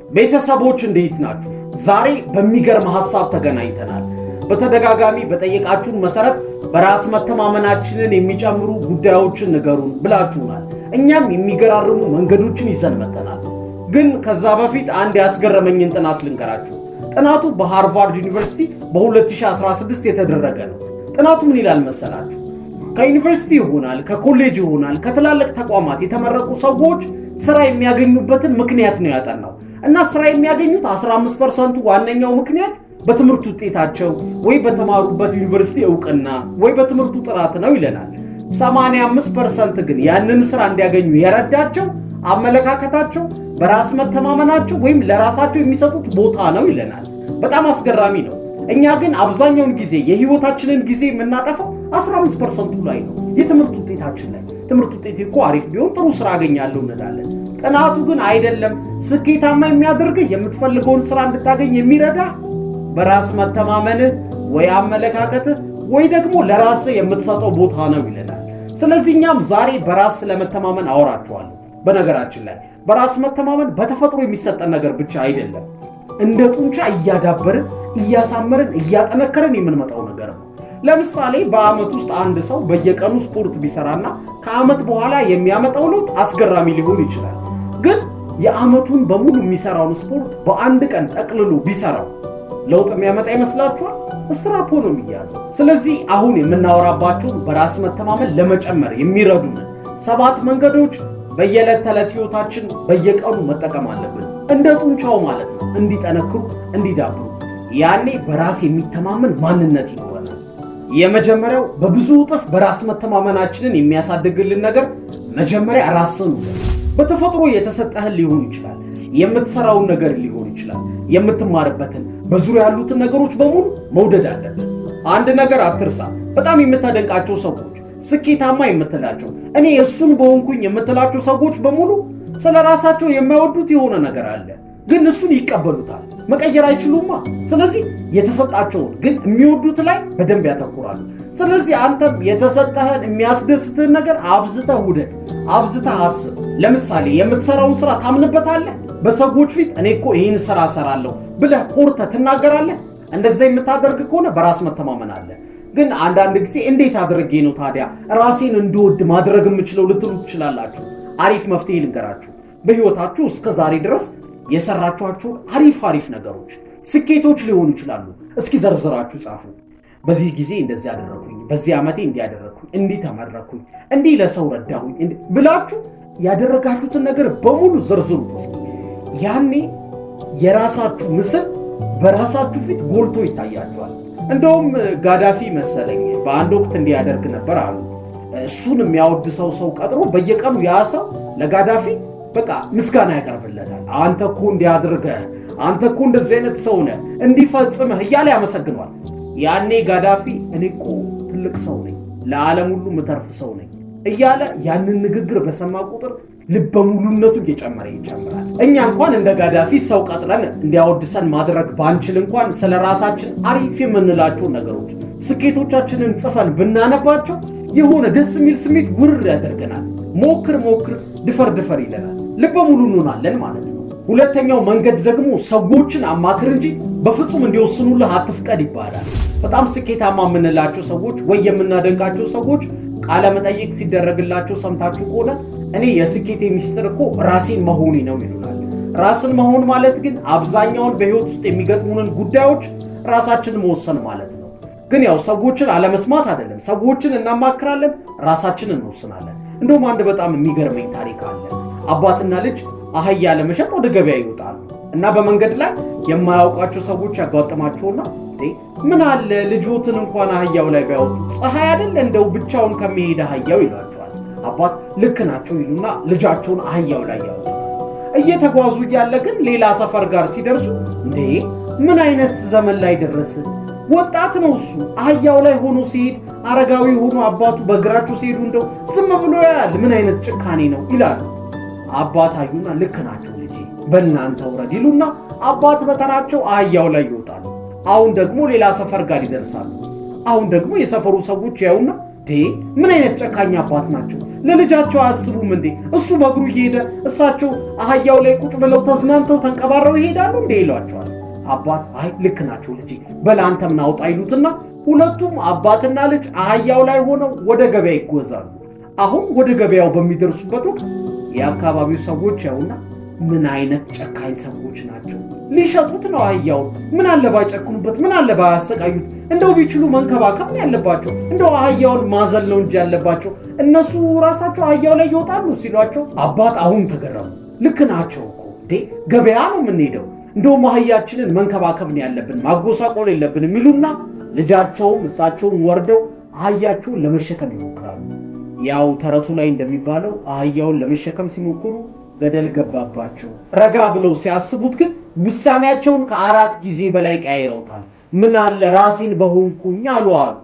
ቤተሰቦች እንዴት ናችሁ? ዛሬ በሚገርም ሐሳብ ተገናኝተናል። በተደጋጋሚ በጠየቃችሁን መሰረት በራስ መተማመናችንን የሚጨምሩ ጉዳዮችን ንገሩን ብላችሁናል። እኛም የሚገራርሙ መንገዶችን ይዘን መጥተናል። ግን ከዛ በፊት አንድ ያስገረመኝን ጥናት ልንገራችሁ። ጥናቱ በሃርቫርድ ዩኒቨርሲቲ በ2016 የተደረገ ነው። ጥናቱ ምን ይላል መሰላችሁ? ከዩኒቨርሲቲ ይሆናል፣ ከኮሌጅ ይሆናል፣ ከትላልቅ ተቋማት የተመረቁ ሰዎች ስራ የሚያገኙበትን ምክንያት ነው ያጠናው። እና ስራ የሚያገኙት 15% ዋነኛው ምክንያት በትምህርት ውጤታቸው ወይ በተማሩበት ዩኒቨርሲቲ እውቅና ወይ በትምህርቱ ጥራት ነው ይለናል። 85% ግን ያንን ስራ እንዲያገኙ የረዳቸው አመለካከታቸው፣ በራስ መተማመናቸው ወይም ለራሳቸው የሚሰጡት ቦታ ነው ይለናል። በጣም አስገራሚ ነው። እኛ ግን አብዛኛውን ጊዜ የህይወታችንን ጊዜ የምናጠፋው 15% ላይ ነው፣ የትምህርት ውጤታችን ላይ። ትምህርት ውጤቴ እኮ አሪፍ ቢሆን ጥሩ ስራ አገኛለሁ እንላለን። ጥናቱ ግን አይደለም። ስኬታማ የሚያደርግህ፣ የምትፈልገውን ስራ እንድታገኝ የሚረዳ በራስ መተማመንህ ወይ አመለካከትህ ወይ ደግሞ ለራስህ የምትሰጠው ቦታ ነው ይለናል። ስለዚህ እኛም ዛሬ በራስ ስለመተማመን አወራችኋለሁ። በነገራችን ላይ በራስ መተማመን በተፈጥሮ የሚሰጠን ነገር ብቻ አይደለም። እንደ ጡንቻ እያዳበርን፣ እያሳመርን፣ እያጠነከረን የምንመጣው ነገር ነው። ለምሳሌ በአመት ውስጥ አንድ ሰው በየቀኑ ስፖርት ቢሰራና ከአመት በኋላ የሚያመጣው ለውጥ አስገራሚ ሊሆን ይችላል። ግን የአመቱን በሙሉ የሚሰራውን ስፖርት በአንድ ቀን ጠቅልሎ ቢሰራው ለውጥ የሚያመጣ ይመስላችኋል? ስትራፖ ነው የሚያዘው። ስለዚህ አሁን የምናወራባቸውን በራስ መተማመን ለመጨመር የሚረዱን 7 መንገዶች በየዕለት ተዕለት ህይወታችን በየቀኑ መጠቀም አለብን። እንደ ጡንቻው ማለት ነው፣ እንዲጠነክሩ፣ እንዲዳብሩ። ያኔ በራስ የሚተማመን ማንነት ይኖረናል። የመጀመሪያው በብዙ እጥፍ በራስ መተማመናችንን የሚያሳድግልን ነገር መጀመሪያ ራስን ውደድ። በተፈጥሮ የተሰጠህን ሊሆን ይችላል፣ የምትሰራውን ነገር ሊሆን ይችላል፣ የምትማርበትን፣ በዙሪያ ያሉትን ነገሮች በሙሉ መውደድ አለብን። አንድ ነገር አትርሳ። በጣም የምታደንቃቸው ሰዎች፣ ስኬታማ የምትላቸው፣ እኔ እሱን በሆንኩኝ የምትላቸው ሰዎች በሙሉ ስለ ራሳቸው የማይወዱት የሆነ ነገር አለ፣ ግን እሱን ይቀበሉታል። መቀየር አይችሉማ። ስለዚህ የተሰጣቸውን ግን የሚወዱት ላይ በደንብ ያተኩራሉ። ስለዚህ አንተም የተሰጠህን የሚያስደስትህን ነገር አብዝተህ ውደድ፣ አብዝተህ አስብ። ለምሳሌ የምትሰራውን ስራ ታምንበታለህ? በሰዎች ፊት እኔ እኮ ይህን ስራ እሰራለሁ ብለህ ኮርተህ ትናገራለህ? እንደዛ የምታደርግ ከሆነ በራስ መተማመን አለ። ግን አንዳንድ ጊዜ እንዴት አድርጌ ነው ታዲያ ራሴን እንድወድ ማድረግ የምችለው ልትሉ ትችላላችሁ። አሪፍ መፍትሄ ልንገራችሁ። በህይወታችሁ እስከ ዛሬ ድረስ የሰራችኋቸውን አሪፍ አሪፍ ነገሮች፣ ስኬቶች ሊሆኑ ይችላሉ፣ እስኪ ዘርዝራችሁ ጻፉ። በዚህ ጊዜ እንደዚህ አደረኩኝ፣ በዚህ ዓመቴ እንዲህ አደረኩኝ፣ እንዲህ ተመረኩኝ፣ እንዲህ ለሰው ረዳሁኝ ብላችሁ ያደረጋችሁትን ነገር በሙሉ ዘርዝሩት እስኪ። ያኔ የራሳችሁ ምስል በራሳችሁ ፊት ጎልቶ ይታያችኋል። እንደውም ጋዳፊ መሰለኝ በአንድ ወቅት እንዲያደርግ ነበር አሉ። እሱን የሚያወድሰው ሰው ቀጥሮ በየቀኑ ያ ሰው ለጋዳፊ በቃ ምስጋና ያቀርብለታል። አንተ እኮ እንዲያድርገህ፣ አንተ እኮ እንደዚህ አይነት ሰው ነህ፣ እንዲፈጽምህ እያለ ያመሰግነዋል። ያኔ ጋዳፊ እኔ እኮ ትልቅ ሰው ነኝ፣ ለዓለም ሁሉ ምተርፍ ሰው ነኝ እያለ ያንን ንግግር በሰማ ቁጥር ልበ ሙሉነቱ እየጨመረ ይጨምራል። እኛ እንኳን እንደ ጋዳፊ ሰው ቀጥረን እንዲያወድሰን ማድረግ ባንችል እንኳን ስለ ራሳችን አሪፍ የምንላቸው ነገሮች፣ ስኬቶቻችንን ጽፈን ብናነባቸው የሆነ ደስ የሚል ስሜት ውርር ያደርገናል። ሞክር ሞክር፣ ድፈር ድፈር ይለናል። ልበ ሙሉ እንሆናለን ማለት ነው። ሁለተኛው መንገድ ደግሞ ሰዎችን አማክር እንጂ በፍጹም እንዲወስኑልህ አትፍቀድ ይባላል። በጣም ስኬታማ የምንላቸው ሰዎች ወይ የምናደንቃቸው ሰዎች ቃለ መጠይቅ ሲደረግላቸው ሰምታችሁ ከሆነ እኔ የስኬቴ ሚስጥር እኮ ራሴን መሆኔ ነው ይሉናል። ራስን መሆን ማለት ግን አብዛኛውን በህይወት ውስጥ የሚገጥሙንን ጉዳዮች ራሳችንን መወሰን ማለት ነው። ግን ያው ሰዎችን አለመስማት አይደለም። ሰዎችን እናማክራለን፣ ራሳችንን እንወስናለን። እንደውም አንድ በጣም የሚገርመኝ ታሪክ አለ። አባትና ልጅ አህያ ለመሸጥ ወደ ገበያ ይወጣሉ እና በመንገድ ላይ የማያውቋቸው ሰዎች ያጋጥማቸውና ምን አለ ልጆትን እንኳን አህያው ላይ ቢያወጡ፣ ፀሐይ አይደል እንደው ብቻውን ከሚሄድ አህያው ይሏቸዋል። አባት ልክ ናቸው ይሉና ልጃቸውን አህያው ላይ ያወጡ። እየተጓዙ እያለ ግን ሌላ ሰፈር ጋር ሲደርሱ እንዴ ምን አይነት ዘመን ላይ ደረስን? ወጣት ነው እሱ አህያው ላይ ሆኖ ሲሄድ፣ አረጋዊ ሆኖ አባቱ በእግራቸው ሲሄዱ እንደው ዝም ብሎ ያያል። ምን አይነት ጭካኔ ነው ይላሉ። አባት አዩና ልክ ናቸው ልጄ፣ በእናንተ ውረድ ይሉና አባት በተራቸው አህያው ላይ ይወጣሉ። አሁን ደግሞ ሌላ ሰፈር ጋር ይደርሳሉ። አሁን ደግሞ የሰፈሩ ሰዎች ያዩና ምን አይነት ጨካኝ አባት ናቸው፣ ለልጃቸው አያስቡም እንዴ? እሱ በእግሩ እየሄደ እሳቸው አህያው ላይ ቁጭ ብለው ተዝናንተው ተንቀባረው ይሄዳሉ እንዴ ይሏቸዋል። አባት አይ ልክ ናቸው ልጄ፣ በል አንተም ና ውጣ ይሉትና ሁለቱም አባትና ልጅ አህያው ላይ ሆነው ወደ ገበያ ይጓዛሉ። አሁን ወደ ገበያው በሚደርሱበት ወቅት የአካባቢው ሰዎች ያውና ምን አይነት ጨካኝ ሰዎች ናቸው? ሊሸጡት ነው አህያውን። ምን አለ ባይጨክኑበት፣ ምን አለ ባያሰቃዩት። እንደው ቢችሉ መንከባከብ ነው ያለባቸው። እንደው አህያውን ማዘል ነው እንጂ ያለባቸው። እነሱ ራሳቸው አህያው ላይ ይወጣሉ ሲሏቸው አባት አሁን ተገረሙ። ልክ ናቸው እኮ እንዴ፣ ገበያ ነው የምንሄደው፣ እንደውም አህያችንን መንከባከብ ነው ያለብን፣ ማጎሳቆል የለብንም ይሉና ልጃቸውም እሳቸውም ወርደው አህያቸውን ለመሸከም ይሞክራሉ። ያው ተረቱ ላይ እንደሚባለው አህያውን ለመሸከም ሲሞክሩ ገደል ገባባቸው። ረጋ ብለው ሲያስቡት ግን ውሳኔያቸውን ከ4 ጊዜ በላይ ቀያይረውታል። ምን አለ ራሴን በሆንኩኝ አሉ አሉ።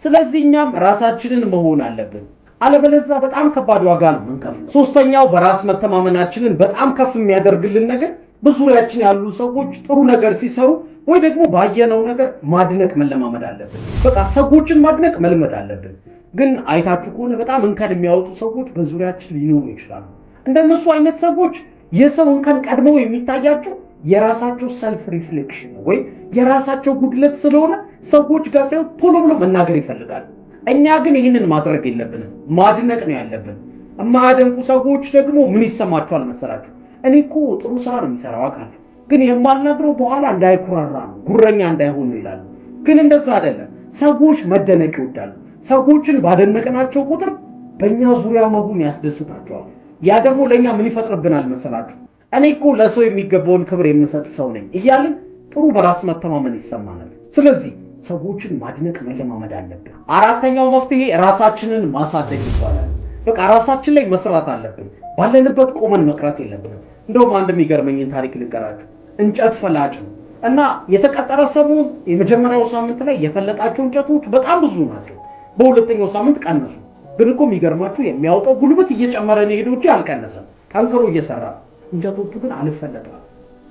ስለዚህ እኛም ራሳችንን መሆን አለብን። አለበለዚያ በጣም ከባድ ዋጋ ነው የምንከፍለው። ሶስተኛው በራስ መተማመናችንን በጣም ከፍ የሚያደርግልን ነገር በዙሪያችን ያሉ ሰዎች ጥሩ ነገር ሲሰሩ ወይ ደግሞ ባየነው ነገር ማድነቅ መለማመድ አለብን። በቃ ሰዎችን ማድነቅ መልመድ አለብን። ግን አይታችሁ ከሆነ በጣም እንከን የሚያወጡ ሰዎች በዙሪያችን ሊኖሩ ይችላሉ። እንደነሱ አይነት ሰዎች የሰው እንከን ቀድመው የሚታያቸው የራሳቸው self reflection ነው ወይ የራሳቸው ጉድለት ስለሆነ ሰዎች ጋር ሳይሆን ቶሎ ብሎ መናገር ይፈልጋሉ። እኛ ግን ይህንን ማድረግ የለብንም፣ ማድነቅ ነው ያለብን። የማያደንቁ ሰዎች ደግሞ ምን ይሰማቸዋል መሰላችሁ? እኔ እኮ ጥሩ ስራ ነው የሚሰራው አውቃለሁ፣ ግን የማልነግረው በኋላ እንዳይኩራራ ነው፣ ጉረኛ እንዳይሆን ነው ይላሉ። ግን እንደዛ አይደለም። ሰዎች መደነቅ ይወዳሉ። ሰዎችን ባደነቅናቸው ቁጥር በእኛ ዙሪያ መሆን ያስደስታቸዋል። ያ ደግሞ ለእኛ ምን ይፈጥርብናል መሰላችሁ? እኔ እኮ ለሰው የሚገባውን ክብር የምሰጥ ሰው ነኝ እያልን ጥሩ በራስ መተማመን ይሰማናል። ስለዚህ ሰዎችን ማድነቅ መለማመድ አለብን። አራተኛው መፍትሄ ራሳችንን ማሳደግ ይባላል። በቃ ራሳችን ላይ መስራት አለብን። ባለንበት ቆመን መቅረት የለብንም። እንደውም አንድ የሚገርመኝን ታሪክ ልንገራችሁ። እንጨት ፈላጭ ነው እና የተቀጠረ ሰሞን የመጀመሪያው ሳምንት ላይ የፈለጣቸው እንጨቶች በጣም ብዙ ናቸው። በሁለተኛው ሳምንት ቀነሱ። ግን እኮ የሚገርማችሁ የሚያወጣው ጉልበት እየጨመረ ነው የሄደው እንጂ አልቀነሰም። ጠንክሮ እየሰራ ነው። እንጨቶቹ ግን አልፈለጠም።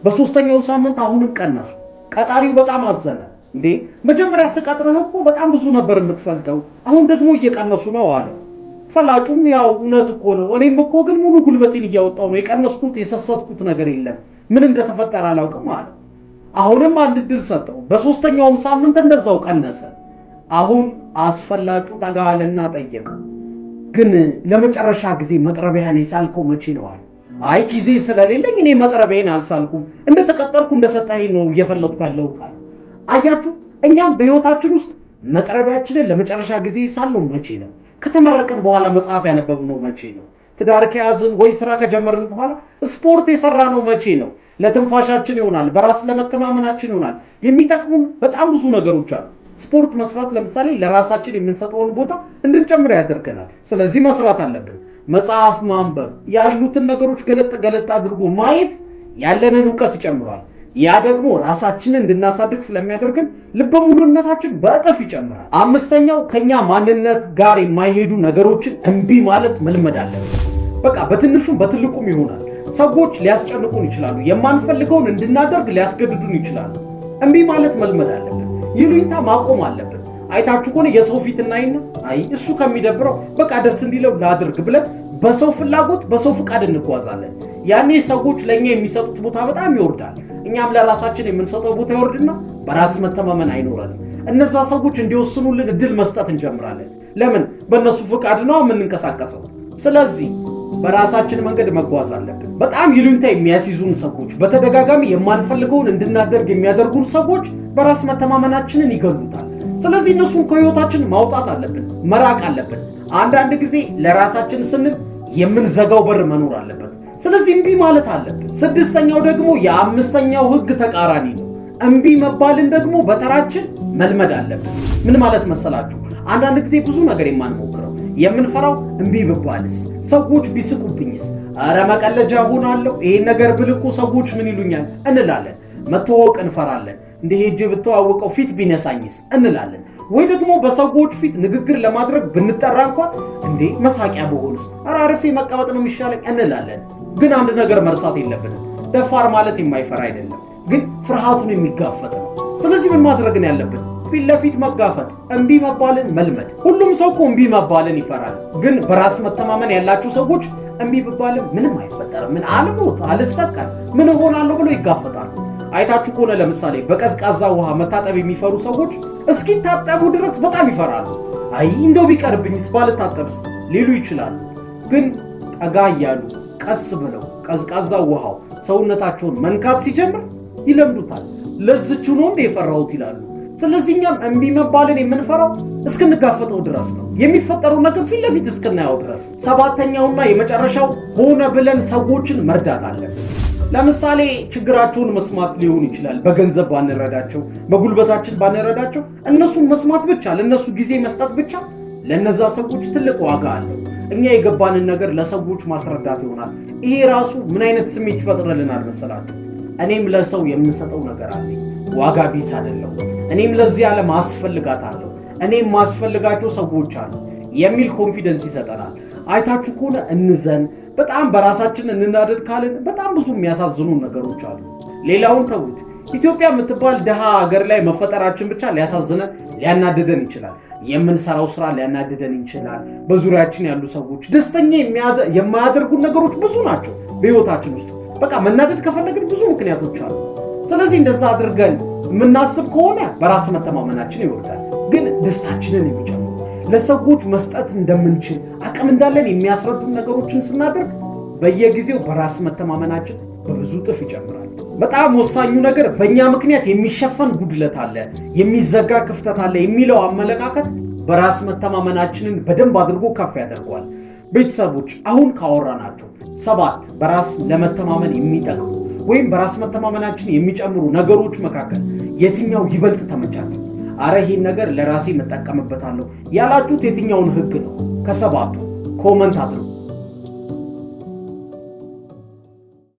በሶስተኛው ሳምንት አሁንም ቀነሱ። ቀጣሪው በጣም አዘነ። እንዴ መጀመሪያ ስቀጥርህ እኮ በጣም ብዙ ነበር የምትፈልጠው፣ አሁን ደግሞ እየቀነሱ ነው አለ። ፈላጩም ያው እውነት እኮ ነው፣ እኔም እኮ ግን ሙሉ ጉልበቴን እያወጣው ነው፣ የቀነስኩት የሰሰትኩት ነገር የለም፣ ምን እንደተፈጠረ አላውቅም አለ። አሁንም አንድ እድል ሰጠው። በሶስተኛውም ሳምንት እንደዛው ቀነሰ። አሁን አስፈላጩ ጠጋ አለና ጠየቀው፣ ግን ለመጨረሻ ጊዜ መጥረቢያን የሳልከው መቼ ነው አለ። አይ ጊዜ ስለሌለኝ እኔ መጥረቢያን አልሳልኩም፣ እንደተቀጠርኩ እንደሰጠኸኝ ነው እየፈለጥኩ ያለሁት አለ። አያችሁ፣ እኛም በህይወታችን ውስጥ መጥረቢያችንን ለመጨረሻ ጊዜ ሳልነው መቼ ነው? ከተመረቅን በኋላ መጽሐፍ ያነበብነው መቼ ነው? ትዳር ከያዝን ወይ ስራ ከጀመርን በኋላ ስፖርት የሰራነው መቼ ነው? ለትንፋሻችን ይሆናል፣ በራስ ለመተማመናችን ይሆናል። የሚጠቅሙን በጣም ብዙ ነገሮች አሉ። ስፖርት መስራት ለምሳሌ ለራሳችን የምንሰጠውን ቦታ እንድንጨምር ያደርገናል። ስለዚህ መስራት አለብን። መጽሐፍ ማንበብ፣ ያሉትን ነገሮች ገለጥ ገለጥ አድርጎ ማየት ያለንን እውቀት ይጨምራል። ያ ደግሞ ራሳችንን እንድናሳድግ ስለሚያደርግን ልበ ሙሉነታችን በእጥፍ ይጨምራል። አምስተኛው ከኛ ማንነት ጋር የማይሄዱ ነገሮችን እምቢ ማለት መልመድ አለብን። በቃ በትንሹም በትልቁም ይሆናል። ሰዎች ሊያስጨንቁን ይችላሉ። የማንፈልገውን እንድናደርግ ሊያስገድዱን ይችላሉ። እምቢ ማለት መልመድ አለብን። ይሉኝታ ማቆም አለብን። አይታችሁ ከሆነ የሰው ፊት እናይና አይ እሱ ከሚደብረው በቃ ደስ እንዲለው ላድርግ ብለን በሰው ፍላጎት በሰው ፍቃድ እንጓዛለን። ያኔ ሰዎች ለኛ የሚሰጡት ቦታ በጣም ይወርዳል። እኛም ለራሳችን የምንሰጠው ቦታ ይወርድና በራስ መተማመን አይኖረንም። እነዛ ሰዎች እንዲወስኑልን እድል መስጠት እንጀምራለን። ለምን? በእነሱ ፍቃድ ነው የምንንቀሳቀሰው። ስለዚህ በራሳችን መንገድ መጓዝ አለብን። በጣም ይሉኝታ የሚያስይዙን ሰዎች፣ በተደጋጋሚ የማንፈልገውን እንድናደርግ የሚያደርጉን ሰዎች በራስ መተማመናችንን ይገሉታል። ስለዚህ እነሱን ከህይወታችን ማውጣት አለብን፣ መራቅ አለብን። አንዳንድ ጊዜ ለራሳችን ስንል የምንዘጋው በር መኖር አለበት። ስለዚህ እምቢ ማለት አለብን። ስድስተኛው ደግሞ የአምስተኛው ህግ ተቃራኒ ነው። እምቢ መባልን ደግሞ በተራችን መልመድ አለብን። ምን ማለት መሰላችሁ? አንዳንድ ጊዜ ብዙ ነገር የማንሞክረው የምንፈራው እምቢ ብባልስ፣ ሰዎች ቢስቁብኝስ፣ ኧረ መቀለጃ ሆናለሁ፣ ይሄን ነገር ብልኩ ሰዎች ምን ይሉኛል እንላለን። መተዋወቅ እንፈራለን። እንደ ሄጄ ብተዋወቀው ፊት ቢነሳኝስ እንላለን። ወይ ደግሞ በሰዎች ፊት ንግግር ለማድረግ ብንጠራ እንኳን እንዴ መሳቂያ በሆንስ፣ ኧረ አርፌ መቀመጥ ነው የሚሻለኝ እንላለን። ግን አንድ ነገር መርሳት የለብንም። ደፋር ማለት የማይፈራ አይደለም፣ ግን ፍርሃቱን የሚጋፈጥ ነው። ስለዚህ ምን ማድረግ ነው ያለብን? ፊት ለፊት መጋፈጥ፣ እምቢ መባልን መልመድ። ሁሉም ሰው እኮ እምቢ መባልን ይፈራል። ግን በራስ መተማመን ያላቸው ሰዎች እምቢ ብባልም ምንም አይፈጠርም፣ ምን አልሞት፣ አልሰቀል፣ ምን እሆናለሁ ብለው ይጋፈጣሉ። አይታችሁ ከሆነ ለምሳሌ በቀዝቃዛ ውሃ መታጠብ የሚፈሩ ሰዎች እስኪታጠቡ ድረስ በጣም ይፈራሉ። አይ እንደው ቢቀርብኝስ ባልታጠብስ ሊሉ ይችላሉ። ግን ጠጋ እያሉ ቀስ ብለው ቀዝቃዛ ውሃው ሰውነታቸውን መንካት ሲጀምር ይለምዱታል። ለዝች ነው እንደ የፈራሁት ይላሉ። ስለዚህ እኛም እምቢ መባልን የምንፈራው እስክንጋፈጠው ድረስ ነው፣ የሚፈጠረው ነገር ፊት ለፊት እስክናየው ድረስ። ሰባተኛውና የመጨረሻው ሆነ ብለን ሰዎችን መርዳት አለብን። ለምሳሌ ችግራቸውን መስማት ሊሆን ይችላል። በገንዘብ ባንረዳቸው፣ በጉልበታችን ባንረዳቸው፣ እነሱን መስማት ብቻ፣ ለእነሱ ጊዜ መስጠት ብቻ ለነዛ ሰዎች ትልቅ ዋጋ አለው። እኛ የገባንን ነገር ለሰዎች ማስረዳት ይሆናል። ይሄ ራሱ ምን አይነት ስሜት ይፈጥርልናል መሰላችሁ? እኔም ለሰው የምሰጠው ነገር አለኝ፣ ዋጋ ቢስ አይደለሁም፣ እኔም ለዚህ ዓለም አስፈልጋታለሁ፣ እኔም ማስፈልጋቸው ሰዎች አሉ የሚል confidence ይሰጠናል። አይታችሁ ከሆነ እንዘን፣ በጣም በራሳችን እንናደድ ካልን በጣም ብዙ የሚያሳዝኑ ነገሮች አሉ። ሌላውን ተዉት። ኢትዮጵያ የምትባል ድሃ ሀገር ላይ መፈጠራችን ብቻ ሊያሳዝነን ሊያናድደን ይችላል። የምንሰራው ስራ ሊያናድደን ይችላል። በዙሪያችን ያሉ ሰዎች ደስተኛ የማያደርጉን ነገሮች ብዙ ናቸው በህይወታችን ውስጥ። በቃ መናደድ ከፈለግን ብዙ ምክንያቶች አሉ። ስለዚህ እንደዛ አድርገን የምናስብ ከሆነ በራስ መተማመናችን ይወርዳል። ግን ደስታችንን የሚጨምሩ ለሰዎች መስጠት እንደምንችል አቅም እንዳለን የሚያስረዱን ነገሮችን ስናደርግ በየጊዜው በራስ መተማመናችን በብዙ እጥፍ ይጨምራል። በጣም ወሳኙ ነገር በእኛ ምክንያት የሚሸፈን ጉድለት አለ፣ የሚዘጋ ክፍተት አለ የሚለው አመለካከት በራስ መተማመናችንን በደንብ አድርጎ ከፍ ያደርገዋል። ቤተሰቦች፣ አሁን ካወራናቸው 7 በራስ ለመተማመን የሚጠቅሙ ወይም በራስ መተማመናችን የሚጨምሩ ነገሮች መካከል የትኛው ይበልጥ ተመቻችሁ? አረ ይሄን ነገር ለራሴ መጠቀምበታለሁ ያላችሁት የትኛውን ህግ ነው? ከሰባቱ comment አድርጉ።